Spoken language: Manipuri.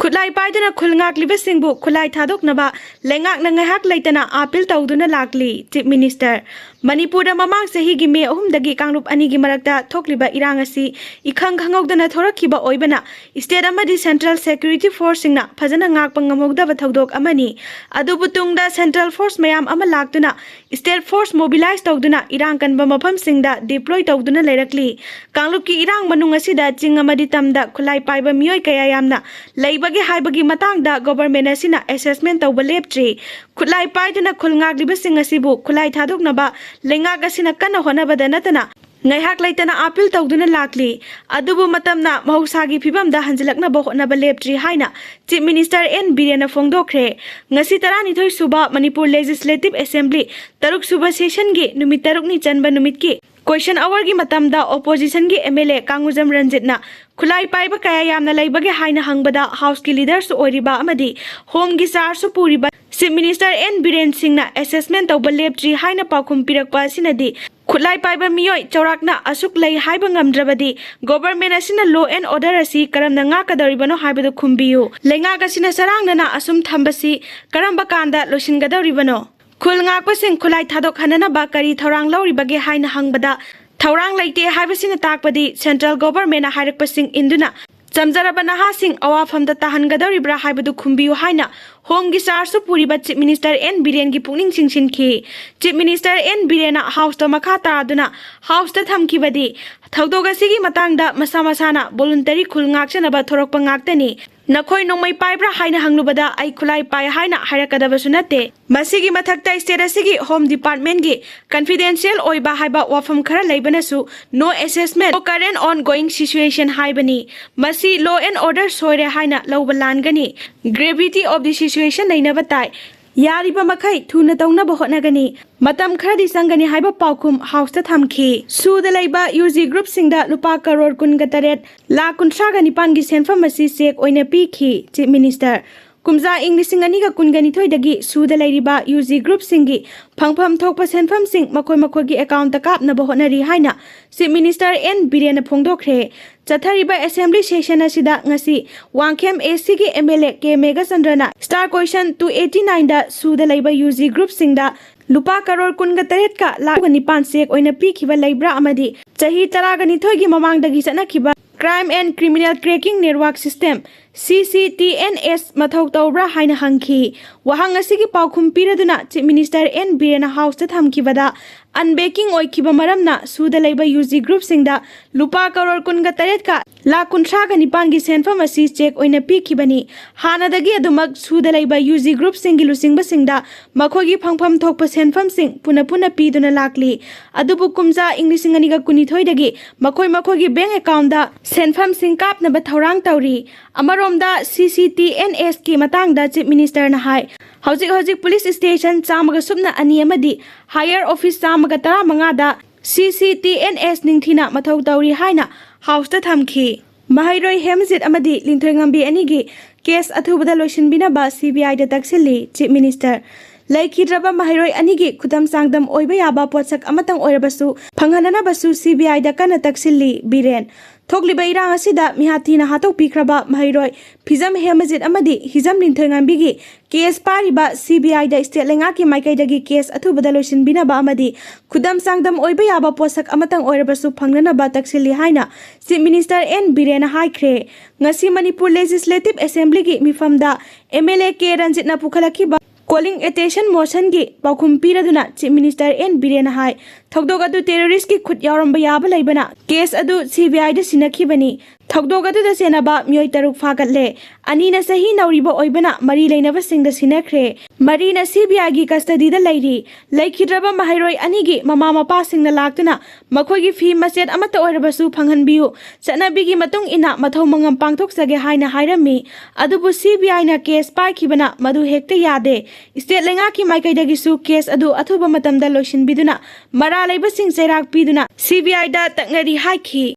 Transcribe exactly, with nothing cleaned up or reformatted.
ꯈꯨꯠꯂꯥꯏ ꯄꯥꯏꯗꯨꯅ ꯈꯨꯜ ꯉꯥꯛꯂꯤꯕꯁꯤꯡꯕꯨ ꯈꯨꯠꯂꯥꯏ ꯊꯥꯗꯣꯛꯅꯕ ꯂꯩꯉꯥꯛꯅ ꯉꯥꯏꯍꯥꯛ ꯂꯩꯇꯅ ꯑꯥꯄꯤꯜ ꯇꯧꯗꯨꯅ ꯂꯥꯛꯂꯤ꯫ ꯆꯤꯞ ꯃꯤꯅꯤꯁꯇꯔ, ꯃꯅꯤꯄꯨꯔꯗ ꯃꯃꯥꯡ ꯆꯍꯤꯒꯤ ꯃꯦ ꯑꯍꯨꯝꯗꯒꯤ ꯀꯥꯡꯂꯨꯞ ꯑꯅꯤꯒꯤ ꯃꯔꯛꯇ ꯊꯣꯛꯂꯤꯕ ꯏꯔꯥꯡ ꯑꯁꯤ ꯏꯈꯪ ꯈꯪꯍꯧꯗꯅ ꯊꯣꯔꯛꯈꯤꯕ ꯑꯣꯏꯕꯅ ꯁ꯭ꯇꯦꯠ ꯑꯃꯗꯤ ꯁꯦꯟꯇ꯭ꯔꯦꯜ ꯁꯦꯀ꯭ꯌꯨꯔꯤꯇꯤ ꯐꯣꯔꯁꯁꯤꯡꯅ ꯐꯖꯅ ꯉꯥꯛꯄ ꯉꯝꯍꯧꯗꯕ ꯊꯧꯗꯣꯛ ꯑꯃꯅꯤ꯫ ꯑꯗꯨꯕꯨ ꯇꯨꯡꯗ ꯁꯦꯟꯇ꯭ꯔꯦꯜ ꯐꯣꯔꯁ ꯃꯌꯥꯝ ꯑꯃ ꯂꯥꯛꯇꯨꯅ ꯁ꯭ꯇꯦꯠ ꯐꯣꯔꯁ ꯃꯣꯕꯤꯂꯥꯏꯖ ꯇꯧꯗꯨꯅ ꯏꯔꯥꯡ ꯀꯟꯕ ꯃꯐꯝꯁꯤꯡꯗ ꯗꯤꯄ꯭ꯂꯣꯏ ꯇꯧꯗꯨꯅ ꯂꯩꯔꯛꯂꯤ꯫ ꯀꯥꯡꯂꯨꯞꯀꯤ ꯏꯔꯥꯡ ꯃꯅꯨꯡ ꯑꯁꯤꯗ ꯆꯤꯡ ꯑꯃꯗꯤ ꯇꯝꯗ ꯈꯨꯠꯂꯥꯏ ꯄꯥꯏꯕ ꯃꯤꯑꯣꯏ ꯀꯌꯥ ꯌꯥꯝꯅ ꯂꯩꯕꯒꯦ ꯍꯥꯏꯕꯒꯤ ꯃꯇꯥꯡꯗ ꯒꯣꯚꯔꯟꯃꯦꯟꯠ ꯑꯁꯤꯅ ꯑꯦꯁꯦꯁꯃꯦꯟꯠ ꯇꯧꯕ ꯂꯦꯞꯇ꯭ꯔꯤ꯫ ꯈꯨꯠꯂꯥꯏ ꯄꯥꯏꯗꯨꯅ ꯈꯨꯜ ꯉꯥꯛꯂꯤꯕꯁꯤꯡ ꯑꯁꯤꯕꯨ ꯈꯨꯠꯂꯥꯏ ꯊꯥꯗꯣꯛꯅꯕ ꯂꯩꯉꯥꯛ ꯑꯁꯤꯅ ꯀꯟꯅ ꯍꯣꯠꯅꯕꯗ ꯅꯠꯇꯅ ꯉꯥꯏꯍꯥꯛ ꯂꯩꯇꯅ ꯑꯥꯄꯤꯜ ꯇꯧꯗꯨꯅ ꯂꯥꯛꯂꯤ꯫ ꯑꯗꯨꯕꯨ ꯃꯇꯝꯅ ꯃꯍꯧꯁꯥꯒꯤ ꯐꯤꯕꯝꯗ ꯍꯟꯖꯤꯜꯂꯛꯅꯕ ꯍꯣꯠꯅꯕ ꯂꯦꯞꯇ꯭ꯔꯤ ꯍꯥꯏꯅ ꯆꯤꯞ ꯃꯤꯅꯤꯁꯇꯔ ꯑꯦꯟ ꯕꯤꯔꯦꯟꯅ ꯐꯣꯡꯗꯣꯛꯈ꯭ꯔꯦ꯫ ꯉꯁꯤ ꯇꯔꯥꯅꯤꯊꯣꯏ ꯁꯨꯕ ꯃꯅꯤꯄꯨꯔ ꯂꯦꯖꯤꯁꯂꯦꯇꯤꯚ ꯑꯦꯁꯦꯝꯕ꯭ꯂꯤ ꯇꯔꯨꯛ ꯁꯨꯕ ꯁꯦꯁꯟꯒꯤ ꯅꯨꯃꯤꯠ ꯇꯔꯨꯛꯅꯤ ꯆꯟꯕ ꯅꯨꯃꯤꯠꯀꯤ ꯀꯣꯏꯁꯟ ꯑꯋꯥꯔꯒꯤ ꯃꯇꯝꯗ ꯑꯣꯄꯣꯖꯤꯁꯟꯒꯤ ꯑꯦꯝ ꯑꯦꯜ ꯑꯦ ꯀꯥꯡꯉꯨꯖꯝ ꯔꯟꯖꯤꯠꯅ ꯈꯨꯠꯂꯥꯏ ꯄꯥꯏꯕ ꯀꯌꯥ ꯌꯥꯝꯅ ꯂꯩꯕꯒꯦ ꯍꯥꯏꯅ ꯍꯪꯕꯗ ꯍꯥꯎꯁꯀꯤ ꯂꯤꯗꯔꯁꯨ ꯑꯣꯏꯔꯤꯕ ꯑꯃꯗꯤ ꯍꯣꯝꯒꯤ ꯆꯥꯔꯖꯁꯨ ꯄꯨꯔꯤꯕ ꯆꯤꯞ ꯃꯤꯅꯤꯁꯇꯔ ꯑꯦꯟ ꯕꯤꯔꯦꯟ ꯁꯤꯡꯅ ꯑꯦꯁꯦꯁꯃꯦꯟꯠ ꯇꯧꯕ ꯂꯦꯞꯇ꯭ꯔꯤ ꯍꯥꯏꯅ ꯄꯥꯎꯈꯨꯝ ꯄꯤꯔꯛꯄ ꯑꯁꯤꯅꯗꯤ ꯈꯨꯠꯂꯥꯏ ꯄꯥꯏꯕ ꯃꯤꯑꯣꯏ ꯆꯥꯎꯔꯥꯛꯅ ꯑꯁꯨꯛ ꯂꯩ ꯍꯥꯏꯕ ꯉꯝꯗ꯭ꯔꯕꯗꯤ ꯒꯣꯚꯔꯟꯃꯦꯟꯠ ꯑꯁꯤꯅ ꯂꯣ ꯑꯦꯟ ꯑꯣꯔꯗꯔ ꯑꯁꯤ ꯀꯔꯝꯅ ꯉꯥꯛꯀꯗꯧꯔꯤꯕꯅꯣ ꯍꯥꯏꯕꯗꯨ ꯈꯨꯝꯕꯤꯌꯨ꯫ ꯂꯩꯉꯥꯛ ꯑꯁꯤꯅ ꯆꯔꯥꯡꯅꯅ ꯑꯁꯨꯝ ꯊꯝꯕꯁꯤ ꯀꯔꯝꯕ ꯀꯥꯟꯗ ꯂꯣꯏꯁꯤꯟꯒꯗꯧꯔꯤꯕꯅꯣ? ꯈꯨꯜ ꯉꯥꯛꯄꯁꯤꯡ ꯈꯨꯠꯂꯥꯏ ꯊꯥꯗꯣꯛꯍꯟꯅꯅꯕ ꯀꯔꯤ ꯊꯧꯔꯥꯡ ꯂꯧꯔꯤꯕꯒꯦ ꯍꯥꯏꯅ ꯍꯪꯕꯗ ꯊꯧꯔꯥꯡ ꯂꯩꯇꯦ ꯍꯥꯏꯕꯁꯤꯅ ꯇꯥꯛꯄꯗꯤ ꯁꯦꯟꯇ꯭ꯔꯦꯜ ꯒꯣꯚꯔꯟꯃꯦꯟꯠꯅ ꯍꯥꯏꯔꯛꯄꯁꯤꯡ ꯏꯟꯗꯨꯅ ꯆꯝꯖꯔꯕ ꯅꯍꯥꯁꯤꯡ ꯑꯋꯥꯐꯝꯗ ꯇꯥꯍꯟꯒꯗꯧꯔꯤꯕ꯭ꯔꯥ ꯍꯥꯏꯕꯗꯨ ꯈꯨꯝꯕꯤꯌꯨ ꯍꯥꯏꯅ ꯍꯣꯝꯒꯤ ꯆꯥꯔꯖꯁꯨ ꯄꯨꯔꯤꯕ ꯆꯤꯞ ꯃꯤꯅꯤꯁꯇꯔ ꯑꯦꯟ ꯕꯤꯔꯦꯟꯒꯤ ꯄꯨꯛꯅꯤꯡ ꯆꯤꯡꯁꯤꯟꯈꯤ꯫ ꯆꯤꯞ ꯃꯤꯅꯤꯁꯇꯔ ꯑꯦꯟ ꯕꯤꯔꯦꯟꯅ ꯍꯥꯎꯁꯇ ꯃꯈꯥ ꯇꯥꯗꯨꯅ ꯍꯥꯎꯁꯇ ꯊꯝꯈꯤꯕꯗꯤ ꯊꯧꯗꯣꯛ ꯑꯁꯤꯒꯤ ꯃꯇꯥꯡꯗ ꯃꯁꯥ ꯃꯁꯥꯅ ꯚꯣꯂꯨꯟꯇꯔꯤ ꯈꯨꯜ ꯉꯥꯛꯆꯅꯕ ꯊꯣꯔꯛꯄ ꯉꯥꯛꯇꯅꯤ꯫ ꯅꯈꯣꯏ ꯅꯣꯡꯃꯩ ꯄꯥꯏꯕ꯭ꯔꯥ ꯍꯥꯏꯅ ꯍꯪꯂꯨꯕꯗ ꯑꯩ ꯈꯨꯠꯂꯥꯏ ꯄꯥꯏ ꯍꯥꯏꯅ ꯍꯥꯏꯔꯛꯀꯗꯕꯁꯨ ꯅꯠꯇꯦ꯫ ꯃꯁꯤꯒꯤ ꯃꯊꯛꯇ ꯁ꯭ꯇꯦꯠ ꯑꯁꯤꯒꯤ ꯍꯣꯝ ꯗꯤꯄꯥꯔꯠꯃꯦꯟꯠꯀꯤ ꯀꯟꯐꯤꯗꯦꯟꯁꯤꯌꯦꯜ ꯑꯣꯏꯕ ꯍꯥꯏꯕ ꯋꯥꯐꯝ ꯈꯔ ꯂꯩꯕꯅꯁꯨ no assessment for current ongoing situation ꯍꯥꯏꯕꯅꯤ꯫ ꯃꯁꯤ ꯂꯣ ꯑꯦꯟ ꯑꯣꯔꯗꯔ ꯁꯣꯏꯔꯦ ꯍꯥꯏꯅ ꯂꯧꯕ ꯂꯥꯟꯒꯅꯤ꯫ Gravity of the situation ꯅꯩꯅꯕ ꯇꯥꯏ꯫ ꯌꯥꯔꯤꯕ ꯃꯈꯩ ꯊꯨꯅ ꯇꯧꯅꯕ ꯍꯣꯠꯅꯒꯅꯤ꯫ ꯃꯇꯝ ꯈꯔꯗꯤ ꯆꯪꯒꯅꯤ ꯍꯥꯏꯕ ꯄꯥꯎꯈꯨꯝ ꯍꯥꯎꯁꯇ ꯊꯝꯈꯤ꯫ ꯁꯨꯗ ꯂꯩꯕ ꯌꯨ ꯖꯤ ꯒ꯭ꯔꯨꯞꯁꯤꯡꯗ ꯂꯨꯄꯥ ꯀꯔꯣꯔ ꯀꯨꯟꯒ ꯇꯔꯦꯠ ꯂꯥꯈ ꯀꯨꯟꯊ꯭ꯔꯥꯒ ꯅꯤꯄꯥꯟꯒꯤ ꯁꯦꯟꯐꯝ ꯑꯁꯤ ꯆꯦꯛ ꯑꯣꯏꯅ ꯄꯤꯈꯤ꯫ ꯆꯤꯞ ꯃꯤꯅꯤꯁꯇꯔ, ꯀꯨꯝꯖꯥ ꯏꯪ ꯂꯤꯁꯤꯡ ꯑꯅꯤꯒ ꯀꯨꯟꯒ ꯅꯤꯊꯣꯏꯗꯒꯤ ꯁꯨꯗ ꯂꯩꯔꯤꯕ ꯌꯨ ꯖꯤ ꯒ꯭ꯔꯨꯞꯁꯤꯡꯒꯤ ꯐꯪꯐꯝ ꯊꯣꯛꯄ ꯁꯦꯟꯐꯝꯁꯤꯡ ꯃꯈꯣꯏ ꯃꯈꯣꯏꯒꯤ ꯑꯦꯀꯥꯎꯟꯇ ꯀꯥꯞꯅꯕ ꯍꯣꯠꯅꯔꯤ ꯍꯥꯏꯅ ꯆꯤꯐ ꯃꯤꯅꯤꯁꯇꯔ ꯑꯦꯟ ꯕꯤꯔꯦꯟꯅ ꯐꯣꯡꯗꯣꯛꯈ꯭ꯔꯦ꯫ ꯆꯠꯊꯔꯤꯕ ꯑꯦꯁꯦꯝꯕ꯭ꯂꯤ ꯁꯦꯁꯟ ꯑꯁꯤꯗ ꯉꯁꯤ ꯋꯥꯡꯈꯦꯝ ꯑꯦ ꯁꯤꯒꯤ ꯑꯦꯝ ꯑꯦꯜ ꯑꯦ ꯀꯦ ꯃꯦꯘꯆꯟꯗ꯭ꯔꯅ ꯁ꯭ꯇꯥꯔ ꯀꯣꯏꯁꯟ ꯇꯨ ꯑꯩꯠꯇꯤ ꯅꯥꯏꯟꯗ ꯁꯨꯗ ꯂꯩꯕ ꯌꯨ ꯖꯤ ꯒ꯭ꯔꯨꯞꯁꯤꯡꯗ ꯂꯨꯄꯥ ꯀꯔꯣꯔ ꯀꯨꯟꯒ ꯇꯔꯦꯠꯀ ꯂꯥꯈ ꯅꯤꯄꯥꯟ ꯆꯦꯛ ꯑꯣꯏꯅ ꯄꯤꯈꯤꯕ ꯂꯩꯕ꯭ꯔꯥ ꯑꯃꯗꯤ ꯆꯍꯤ ꯇꯔꯥꯒ ꯅꯤꯊꯣꯏꯒꯤ ꯃꯃꯥꯡꯗꯒꯤ ꯆꯠꯅꯈꯤꯕ Crime and Criminal Tracking Network System, C C T N S, ꯃꯊꯧ ꯇꯧꯕ꯭ꯔꯥ ꯍꯥꯏꯅ ꯍꯪꯈꯤ꯫ ꯋꯥꯍꯪ ꯑꯁꯤꯒꯤ ꯄꯥꯎꯈꯨꯝ ꯄꯤꯔꯗꯨꯅ ꯆꯤꯐ ꯃꯤꯅꯤꯁꯇꯔ ꯑꯦꯟ ꯕꯤꯔꯦꯟꯅ ꯍꯥꯎꯁꯇ ꯊꯝꯈꯤꯕꯗ, ꯑꯟꯕꯦꯀꯤꯡ ꯑꯣꯏꯈꯤꯕ ꯃꯔꯝꯅ ꯁꯨꯗ ꯂꯩꯕ ꯌꯨ ꯖꯤ ꯒ꯭ꯔꯨꯞꯁꯤꯡꯗ ꯂꯨꯄꯥ ꯀꯔꯣꯔ ꯀꯨꯟꯒ ꯇꯔꯦꯠꯀ ꯂꯥꯈ ꯀꯨꯟꯊ꯭ꯔꯥꯒ ꯅꯤꯄꯥꯟꯒꯤ ꯁꯦꯟꯐꯝ ꯑꯁꯤ ꯆꯦꯛ ꯑꯣꯏꯅ ꯄꯤꯈꯤꯕꯅꯤ꯫ ꯍꯥꯟꯅꯗꯒꯤ ꯑꯗꯨꯃꯛ ꯁꯨꯗ ꯂꯩꯕ ꯌꯨ ꯖꯤ ꯒ꯭ꯔꯨꯞꯁꯤꯡꯒꯤ ꯂꯨꯆꯤꯡꯕꯁꯤꯡꯗ ꯃꯈꯣꯏꯒꯤ ꯐꯪꯐꯝ ꯊꯣꯛꯄ ꯁꯦꯟꯐꯝꯁꯤꯡ ꯄꯨꯟꯅ ꯄꯨꯟꯅ ꯄꯤꯗꯨꯅ ꯂꯥꯛꯂꯤ꯫ ꯑꯗꯨꯕꯨ ꯀꯨꯝꯖꯥ ꯏꯪ ꯂꯤꯁꯤꯡ ꯑꯅꯤꯒ ꯀꯨꯟꯅꯤꯊꯣꯏꯗꯒꯤ ꯃꯈꯣꯏ ꯃꯈꯣꯏꯒꯤ ꯕꯦꯡ ꯑꯦꯀꯥꯎꯟꯗ ꯁꯦꯟꯐꯝꯁꯤꯡ ꯀꯥꯞꯅꯕ ꯊꯧꯔꯥꯡ ꯇꯧꯔꯤ꯫ ꯑꯃꯔꯣꯝꯗ, C C T N S ꯀꯤ ꯃꯇꯥꯡꯗ ꯆꯤꯐ ꯃꯤꯅꯤꯁꯇꯔꯅ ꯍꯥꯏ, ꯍꯧꯖꯤꯛ ꯍꯧꯖꯤꯛ ꯄꯨꯂꯤꯁ ꯁ꯭ꯇꯦꯁꯟ ꯆꯥꯝꯃꯒ ꯁꯨꯞꯅ ꯑꯅꯤ ꯑꯃꯗꯤ ꯍꯥꯌꯔ ꯑꯣꯐꯤꯁ ꯆꯥꯝꯃꯒ ꯇꯔꯥꯃꯉꯥꯗ C C T N S ꯅꯤꯡꯊꯤꯅ ꯃꯊꯧ ꯇꯧꯔꯤ ꯍꯥꯏꯅ ꯍꯥꯎꯁꯇ ꯊꯝꯈꯤ꯫ ꯃꯍꯩꯔꯣꯏ ꯍꯦꯃꯖꯤꯠ ꯑꯃꯗꯤ ꯂꯤꯟꯊꯣꯏꯉꯝꯕꯤ ꯑꯅꯤꯒꯤ ꯀꯦꯁ ꯑꯊꯨꯕꯗ ꯂꯣꯏꯁꯤꯟꯕꯤꯅꯕ C B I ꯗ ꯇꯛꯁꯤꯜꯂꯤ, ꯆꯤꯐ ꯃꯤꯅꯤꯁꯇꯔ꯫ ꯂꯩꯈꯤꯗ꯭ꯔꯕ ꯃꯍꯩꯔꯣꯏ ꯑꯅꯤꯒꯤ ꯈꯨꯗꯝ ꯆꯥꯡꯗꯝ ꯑꯣꯏꯕ ꯌꯥꯕ ꯄꯣꯠꯁꯛ ꯑꯃꯇꯪ ꯑꯣꯏꯔꯕꯁꯨ ꯐꯪꯍꯟꯅꯅꯕꯁꯨ C B I ꯗ ꯀꯟꯅ ꯇꯛꯁꯤꯜꯂꯤ, ꯕꯤꯔꯦꯟ꯫ ꯊꯣꯛꯂꯤꯕ ꯏꯔꯥꯡ ꯑꯁꯤꯗ ꯃꯤꯍꯥꯠꯊꯤꯅ ꯍꯥꯠꯇꯣꯛꯄꯤꯈ꯭ꯔꯕ ꯃꯍꯩꯔꯣꯏ ꯐꯤꯖꯝ ꯍꯦꯃꯖꯤꯠ ꯑꯃꯗꯤ ꯍꯤꯖꯝ ꯂꯤꯟꯊꯣꯏꯉꯝꯕꯤꯒꯤ ꯀꯦꯁ ꯄꯥꯏꯔꯤꯕ C B I the state ꯂꯩꯉꯥꯛꯀꯤ ꯃꯥꯏꯀꯩꯗꯒꯤ ꯀꯦꯁ ꯑꯊꯨꯕꯗ ꯂꯣꯏꯁꯤꯟꯕꯤꯅꯕ ꯑꯃꯗꯤ ꯈꯨꯗꯝ ꯆꯥꯡꯗꯝ ꯑꯣꯏꯕ ꯌꯥꯕ ꯄꯣꯠꯁꯛ ꯑꯃꯇꯪ ꯑꯣꯏꯔꯕꯁꯨ ꯐꯪꯅꯅꯕ ꯇꯛꯁꯤꯜꯂꯤ ꯍꯥꯏꯅ ꯆꯤꯐ ꯃꯤꯅꯤꯁꯇꯔ ꯑꯦꯟ ꯕꯤꯔꯦꯟꯅ ꯍꯥꯏꯈ꯭ꯔꯦ꯫ ꯉꯁꯤ ꯃꯅꯤꯄꯨꯔ ꯂꯦꯖꯤꯁꯂꯦꯇꯤꯚ ꯑꯦꯁꯦꯝꯕ꯭ꯂꯤꯒꯤ ꯃꯤꯐꯝꯗ M L A ꯀꯦ ꯔꯟꯖꯤꯠꯅ ꯄꯨꯈꯠꯂꯛꯈꯤꯕ ꯀꯣꯂꯤꯡ ꯑꯦꯇꯦꯟꯁꯟ ꯃꯣꯁꯟꯒꯤ ꯄꯥꯎꯈꯨꯝ ꯄꯤꯔꯗꯨꯅ ꯆꯤꯐ ꯃꯤꯅꯤꯁꯇꯔ ꯑꯦꯟ ꯕꯤꯔꯦꯟꯅ ꯍꯥꯏ, ꯊꯧꯗꯣꯛ ꯑꯗꯨ ꯇꯦꯔꯣꯔꯤꯁ꯭ꯠꯀꯤ ꯈꯨꯠ ꯌꯥꯎꯔꯝꯕ ꯌꯥꯕ ꯂꯩꯕꯅ ꯀꯦꯁ ꯑꯗꯨ C B I ꯗ ꯁꯤꯟꯅꯈꯤꯕꯅꯤ꯫ ꯊꯧꯗꯣꯛ ꯑꯗꯨꯗ ꯆꯦꯟꯅꯕ ꯃꯤꯑꯣꯏ ꯇꯔꯨꯛ ꯐꯥꯒꯠꯂꯦ꯫ ꯑꯅꯤꯅ ꯆꯍꯤ ꯅꯧꯔꯤꯕ ꯑꯣꯏꯕꯅ ꯃꯔꯤ ꯂꯩꯅꯕꯁꯤꯡꯗ ꯁꯤꯟꯅꯈ꯭ꯔꯦ꯫ ꯃꯔꯤꯅ C B I ꯒꯤ ꯀꯁꯇꯗꯤꯗ ꯂꯩꯔꯤ꯫ ꯂꯩꯈꯤꯗ꯭ꯔꯕ ꯃꯍꯩꯔꯣꯏ ꯑꯅꯤꯒꯤ ꯃꯃꯥ ꯃꯄꯥꯁꯤꯡꯅ ꯂꯥꯛꯇꯨꯅ ꯃꯈꯣꯏꯒꯤ ꯐꯤ ꯃꯆꯦꯠ ꯑꯃꯠꯇ ꯑꯣꯏꯔꯕꯁꯨ ꯐꯪꯍꯟꯕꯤꯌꯨ꯫ ꯆꯠꯅꯕꯤꯒꯤ ꯃꯇꯨꯡ ꯏꯟꯅ ꯃꯊꯧ ꯃꯉꯝ ꯄꯥꯡꯊꯣꯛꯆꯒꯦ ꯍꯥꯏꯅ ꯍꯥꯏꯔꯝꯃꯤ꯫ ꯑꯗꯨꯕꯨ C B I ꯅ ꯀꯦꯁ ꯄꯥꯏꯈꯤꯕꯅ ꯃꯗꯨ ꯍꯦꯛꯇ ꯌꯥꯗꯦ꯫ ꯁ꯭ꯇꯦꯠ ꯂꯩꯉꯥꯛꯀꯤ ꯃꯥꯏꯀꯩꯗꯒꯤꯁꯨ ꯀꯦꯁ ꯑꯗꯨ ꯑꯊꯨꯕ ꯃꯇꯝꯗ ꯂꯣꯏꯁꯤꯟꯕꯤꯗꯨꯅ ꯃꯔꯥꯜ ꯂꯩꯕꯁꯤꯡ ꯆꯩꯔꯥꯛ ꯄꯤꯗꯨꯅ C B I ꯗ ꯇꯛꯅꯔꯤ ꯍꯥꯏꯈꯤ꯫